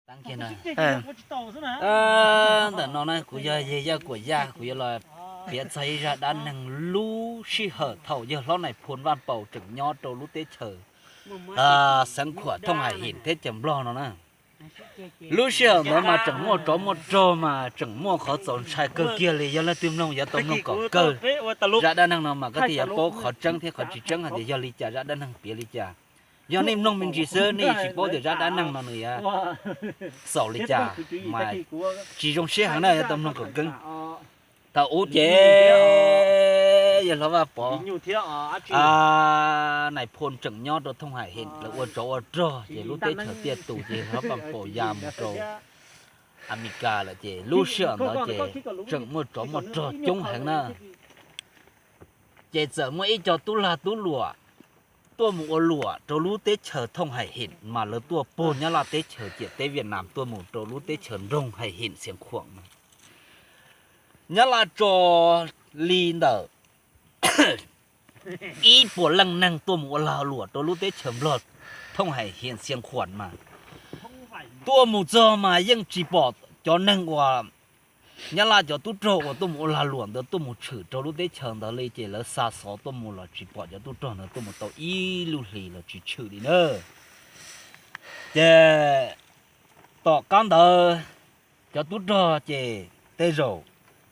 Ntawm no na kuv yog yawg Yaj Kuam Yaj, kuv yuav los piav txog ib zaj dab neeg lub sij hawm thaum yawg hlob Nais Phoo Vaj Paus tseem nyob rau lub teb chaws Xeev Khuam thooj Hais Him teb chaws Nplog no na. Lub sij hawm ntawd mas tseem muaj tsov muaj rog mas tseem muaj qhov txaus ntshai kawg kiag li. Yog leej twg mloog yuav tau mloog kom kawg. Zaj dab neeg no mas koj thiaj yuav paub qhov tseeb thiab qhov tsis tseeb hais tias yog li cas, zaj dab neeg piav li cas. Yog nej mloog me ntsis xwb nej tsis paub tias zaj dab neeg no nws yuav xaus li cas mas tsis zoo siab heev na, yuav tau mloog kom kawg. Thaum ub ces yawg hlob Vaj Pov, Nais Phoo tseem nyob rau thooj Hais Him, lawv ua tsov ua rog ces lub teb chaws tiaj tus ces hlob Vaj Paus ya mus rau Amelikas lawm ces lub sij hawm ntawd ces tseem muaj tsov muaj rog coob heev na. Ces txawm muaj ib co tub lag tub luam tuaj mus ua luam rau lub teb chaws thooj Hais Him mas lawv tuaj puag Nyab Laj teb chaws ciam teb Viaj Nam tuaj mus rau lub teb chaws nroog Hais Him Xiav Khuam na. Nyab Laj tso li ntawm ib puas leej neeg tuaj mus ua lag luam rau lub teb chaws Nplog thooj Hais Him Xiav Khuam mas tuaj mus txog mas yeej tsis pom cov neeg uas Nyab Laj cov tub rog uas tuaj mus ua lag luam ntawd tuaj mus tshwm rau lub teb chaws ntawd li ces lawv xa xov tuaj mus los tsis pom cov tub rog ntawd tuaj mus tau ib lub hlis los tsis tshwm li na. Ces tom qab ntawd cov tub rog ces tej zaum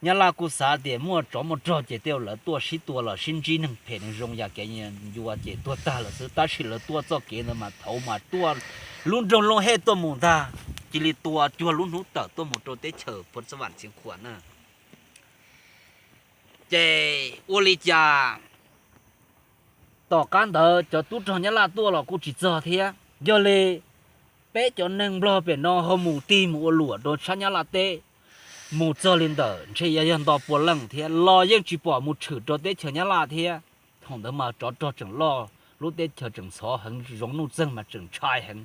Nyab Laj kuj xav tias muaj tsov muaj rog ces tej zaum lawv tuaj sib tua los sib ntsib neeg phem neeg zoo yam kev ncua ces tuag tag lawm xwb, tab sis lawv tuaj txoj kev ntawd mas thaum mas tuaj lub nroog Looj Hej tuaj mus ntag, cia li tua cuag lub hnub tawm tuaj mus rau teb chaws Phuv Xab Vam Xiav Khuam na. Ces ua li cas tom qab ntawd cov tub rog Nyab Laj tuaj los kuj tsis txog thiab. Yog li peb cov neeg Nplog pem no ho mus tig mus ua luam rau sab Nyab Laj teb, mus txog li ntawm ntshe yog yog nto pua leej thiab los yeej tsis pom mus tshwm rau teb chaws Nyab Laj thiab. Thaum ntawd mas tsov rog tseem loj, lub teb chaws tseem ntxhov heev, zoov nuj txeeg mas tseem ntshai heev.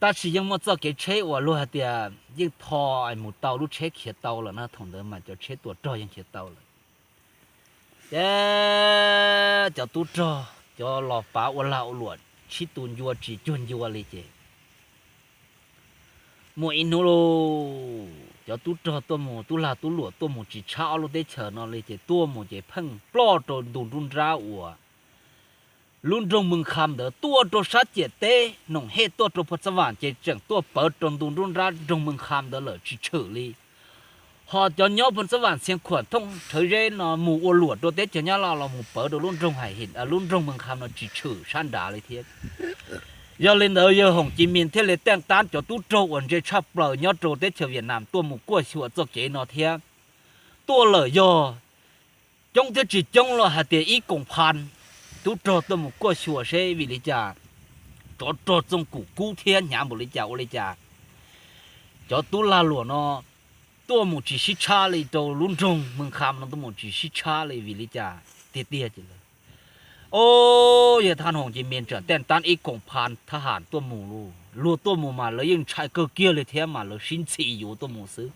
Tab sis yeej muaj txoj kev tsheb uas luag hais tias yeej tho mus tau lub tsheb khiav tau lawm na, thaum ntawd mas cov tsheb tua rog yeej khiav tau lawm. Ces cov tub rog cov los pav ua lag ua luam sib tu ncua tsis cuag ncua li ces muaj ib hnub cov tub rog tuaj mus, tub lag tub luam tuaj mus tsis tshab ob lub teb chaws no li ces tuaj mus ces pheej ploj rau ntu nruab nrab uas lub nroog Mws Kham ntawd, tuaj rau sab ciam teb Noom Hej tuaj rau Phuv Xab Vam ces tseem tuaj pawv rau ntu nruab nrab nroog Mws Kham ntawd lawm tsis tshwm li. Ho cov nyob Phuv Xab Vam Xiav Khuam thooj Rhawv Zeb no mus ua luam rau teb chaws Nyab Laj los mus pawv rau lub nroog Hais Him, lub nroog Mws Kham no tsis tshwm sab nrad li thiab. Yog li ntawd yawg Hoom Ci Mis thiaj li tej tab cov tub rog uas ntse tshaj plaws nyob rau teb chaws Viaj Nam tuaj mus kuaj xyuas txoj kev no thiab. Tuaj lawm yog coob thiab tsis coob los hais tias ib koom phan tub rog tuaj mus kuaj xyuas seb vim li cas tsov rog txooj kum kub thiab hnyav npaum li cas ua li cas cov tub lag luam no tuaj mus tsis sib tshab li rau lub nroog Mws Kham no tuaj mus tsis sib tshab li vim li cas tiag tiag ces lawv, o, yawg Thaj Hoom Ci Mis tseem tej tab ib koom phan thab ham tuaj mus, luag tuaj mus mas lawv yeej ntshai kawg kiag li thiab mas lawv sib ntxhi yuav tuaj mus xwb.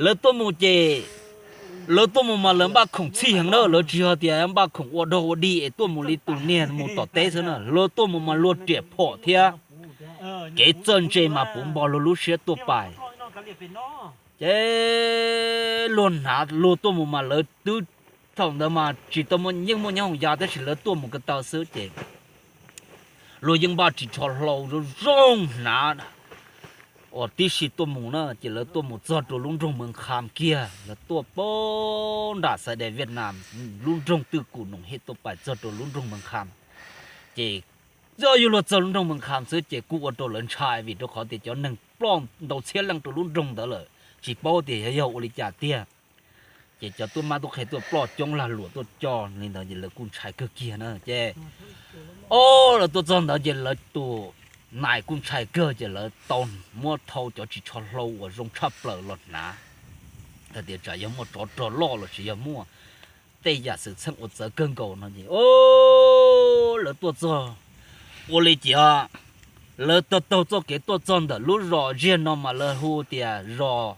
Lawv tuaj mus ces lawv tuaj mus mas lawv npaj khoom txhij heev na, lawv tsis yog tias npaj khoom ua dog ua dig es tuaj mus li tus niag mus tom teb xwb na, luag tuaj mus mas luag riam phom thiab kev txawj ntse mas puv npo luag lub siab tuaj pais. Ces luag hnav luag tuaj mus mas lawv twb thaum ntawd mas tsis tau yeej muaj nyob hoos ya tab sis lawv tuaj mus ko taw xwb ces luag yeej npaj ris tsho hlau zoo zoo hnav uas tib si tuaj mus na. Ces lawv tuaj mus txog rau lub nroog Mws Kham kiag, lawv tuaj poob nram xaiv daim Viaj Nam, lub nroog twj kum Noom Hej tuaj pais txog rau lub nroog Mws Kham. Ces txawm yog luag txog lub nroog Mws Kham xwb ces kuj ua rau lawv ntshai vim rau qhov tias cov neeg ploj ntau txhiab leej rau lub nroog ntawd lawm, tsis paub tias yog yog ua li cas tiag. Ces cov tub mab tub qhe tuaj ploj coob lag luam tuaj coj li ntawd ces lawv kuj ntshai kawg kiag na. Ces o, lawv tuaj txog ntawd ces lawv tus nais kuj ntshai kawg ces lawv tau muab thau cov ris tsho hlau uas zoo tshaj plaws los hnav hais tias tsam yog muaj tsov rog loj los sis yog muaj tej yam xwm txheej uas txawv kawg nkaus no ces o, lawv tuaj txog ua li cas, lawv taug taug txoj kev tuaj txog ntawm lub zos ziag no mas lawv hu tias zos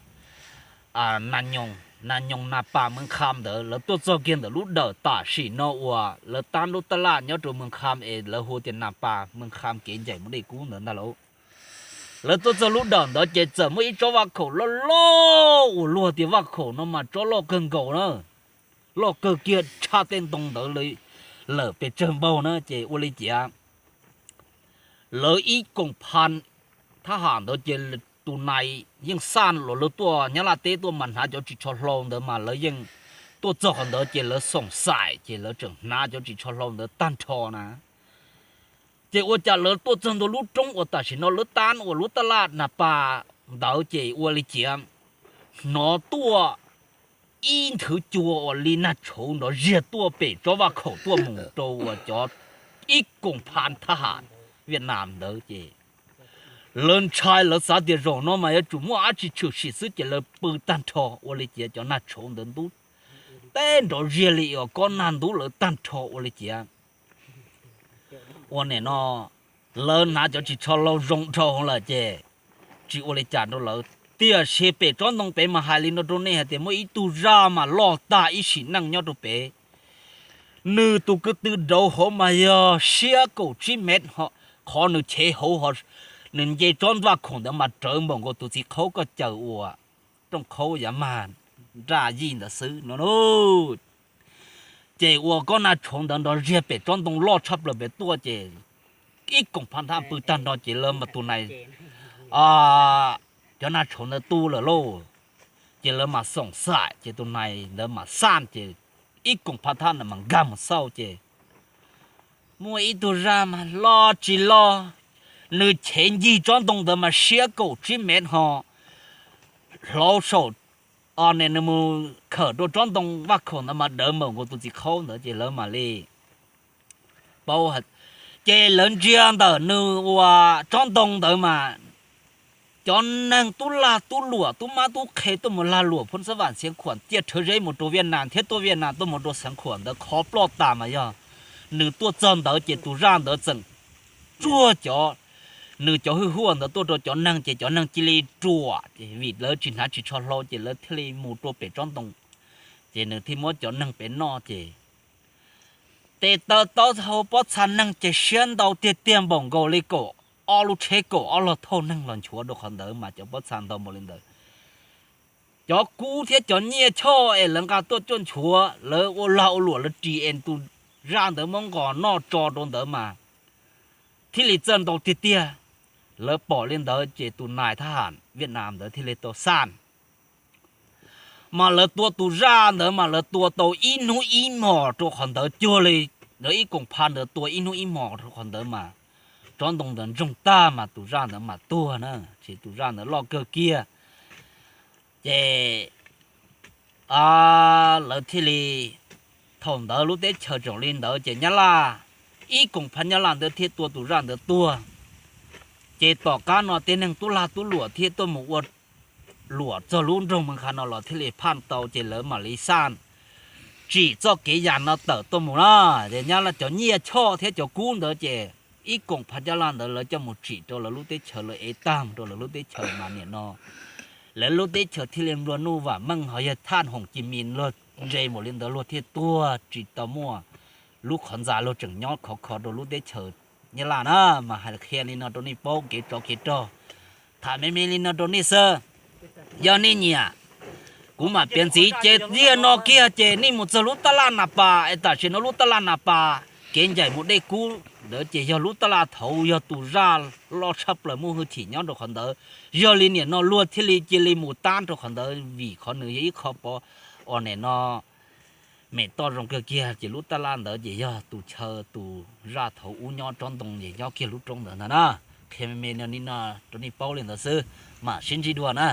Nas Nyoos Nas Pas Mws Kham ntawd. Lawv tuaj txog kiag ntawm lub dawm tam sim no uas lawv tab lub tab laj nyob rau Mws Kham es lawv hu tias Nas Pas Mws Kham kev ncaim mus Dej Kub ntawd ntag lauj. Lawv tuaj txog lub dawm ntawd ces txawm muaj ib tsob vaj khaum loj loj uas luag tias vaj khaum no mas tsob loj kawg nkaus na, loj kawg kiag tshaj tej ntoo ntawd lawm pes tsawg npaug na. Ces ua li cas lawv ib koom pha thab ham ntawd ces tus nais yeej xaj los lawv tuaj Nyab Laj teb tuaj mas hnav cov ris tsho hlau ntawd mas lawv yeej tuaj txog qhov ntawd ces lawv xoom xaim ces lawv tseem hnav cov ris tsho hlau ntawd tag nrho na. Ces ua cas lawv tuaj txog ntua lub roob uas tam sim no lawv tab uas lub taj laj Nas Pas ntawd ces ua li cas hnov tuaj ib nthwv cua uas li nag tshauv nrov ziag tuaj pem tsob vaj khaum tuaj mus rau uas cov ib koom pha thab ham Viaj Nam ntawd ces lawv ntshai, lawv xav tias zaum no mas yuav tsum muaj dab tsi tshwm sim xwb ces lawv pw tag nrho. Ua li cas cov nag tshauv ntawd ntub teb nrov ziag li uas kob nag ntub lawv tag nrho. Ua li cas ua nim no lawv hnav cov ris tsho hlau zoo dhau hwv lawm ces tsis ua li cas rau lawv. Tiam sis pem tsob ntoo pem mas hais li no rau nej hais tias muaj ib tug zaj mas loj tag ib sim neej nyob rau pem. Nws tus ko tw dauv hauv mas yog siab kaum tsib mev, qhov nws chev hauv, nws nce tsob vaj khaum ntawd mas rawv npaum nkaus tus txiv qhaub koj caws uas rooj qhaub yav mag nraj yij ntawd xwb no. Ces ua kob nag tshauv ntawd nrov ziag pem tsob ntoo loj tshaj plaws pem tuaj ces ib koom pha thab pw tag nrho ces lawv mas tus nais, cov nag tshauv ntawd tu lawm lauj. Ces lawv mas xoom xaim ces tus nais ntawd mas xaj ces ib koom pha thab ntawd mas nkag mus xauj ces muaj ib tug zaj mas loj tsis loj, nws chev ncig tsob ntoo ntawd mas siab kaum tsib mev ho hlauv saum, nws mus khawm rau tsob ntoo vaj khaum ntawd mas dawv npaum nkaus tus txiv qhaub ntawd ces lawv mam li paub. Ces lawv ntsia ntawm nws ua tsob ntoo ntawd mas cov neeg tub lag tub luam tub mab tub qhe tuaj mus lag luam phoo xab vam Xeev Khuam ciaj rhawv zeb mus rau Viaj Nam thiab tuaj Viaj Nam tuaj mus rau Xeev Khuam ntawd qhov ploj tas mas yog nws tuaj txog ntawd ces tus zaj ntawd txeem tsuag cov, nws cov hwj huaj ntawd tuaj rau cov neeg ces cov neeg cia li ruam ces vim lawv tsis hnav ris tsho hlau ces lawv thiaj li mus rau pem tsob ntoo. Ces nws thiaj muab cov neeg pem noj ces tes taw taub hau pob txha neeg ces siab ntau tiag tiag npaum nkaus li kaum ob lub tsheb kaum ob log thauj neeg los nchuav rau qhov ntawd mas cov pob txha ntau npaum li ntawd. Cov kub thiab cov nyiaj choj es lawv nqa tuaj cuaj nchuav lawv ua lag ua luam lawv ris es tus zaj ntawd muab nqos noj tso rau ntawd mas thiaj li txawj ntau tiag tiag. Lawv pom li ntawd ces tus nais thab ham Viaj Nam ntawd thiaj li tau xaj mas lawv tua tus zaj ntawd mas lawv tua tau ib hnub ib hmos rau qhov ntawd cuag li, lawv ib koom pha ntawd tua ib hnub ib hmos rau qhov ntawd mas tsob ntoo ntawd ntsoog tag mas tus zaj ntawd mas tuag na, ces tus zaj ntawd loj kawg kiag. Ces lawv thiaj li, thaum ntawd lub teb chaws tseem li ntawd ces Nyab Laj, ib koom pha Nyab Laj ntawd thiaj tua tus zaj ntawd tuag. Ces tom qab no tej neeg tub lag tub luam thiaj tuaj mus ua luam txog lub nroog Mees Khas no los thiaj li phaj tau ces lawv mam li xaj tsim txoj kev yam no tawm tuaj mus na. Ces Nyab Laj cov nyiaj choj thiab cov kub ntawd ces ib koom pha Nyab Laj ntawd lawv coj mus tsim rau lawv lub teb chaws lawv ev tag mus rau lawv lub teb chaws mas nim no lawv lub teb chaws thiaj li nplua nuj vam meej ho yog thaj hoom ci mis luag ntse npaum li ntawd luag thiaj tuag tsis tau muaj lub qhov ntxa luag tseem nyob khov kho rau lub teb chaws Nyab Laj na. Mas hais qhia li no rau nej paub kev tsov kev rog, tham me me li no rau nej xwb. Yog nej nyiam kuv mam piav ntxiv ces tiag no kiag ces nej mus txog lub taj laj Nas Pas es tam sim no lub taj laj Nas Pas kev ncaim mus Dej Kub ntawd ces yog lub taj laj thaud yog tus zaj loj tshaj plaws muaj hwj chim nyob rau qhov ntawd. Yog li nim no luag thiaj li cia li mus tab rau qhov ntawd vim qhov nws yog ib qho pov uas nim no me toj zoo kawg kiag ces lub taj laj ntawd ces yog tus chaw tus zaj thaud ub nyob tsob ntoo ces nyob kiag lub roob ntawd ntag na. Qhia me me li no rau nej paub li ntawd xwb, mam sib ntsib dua na.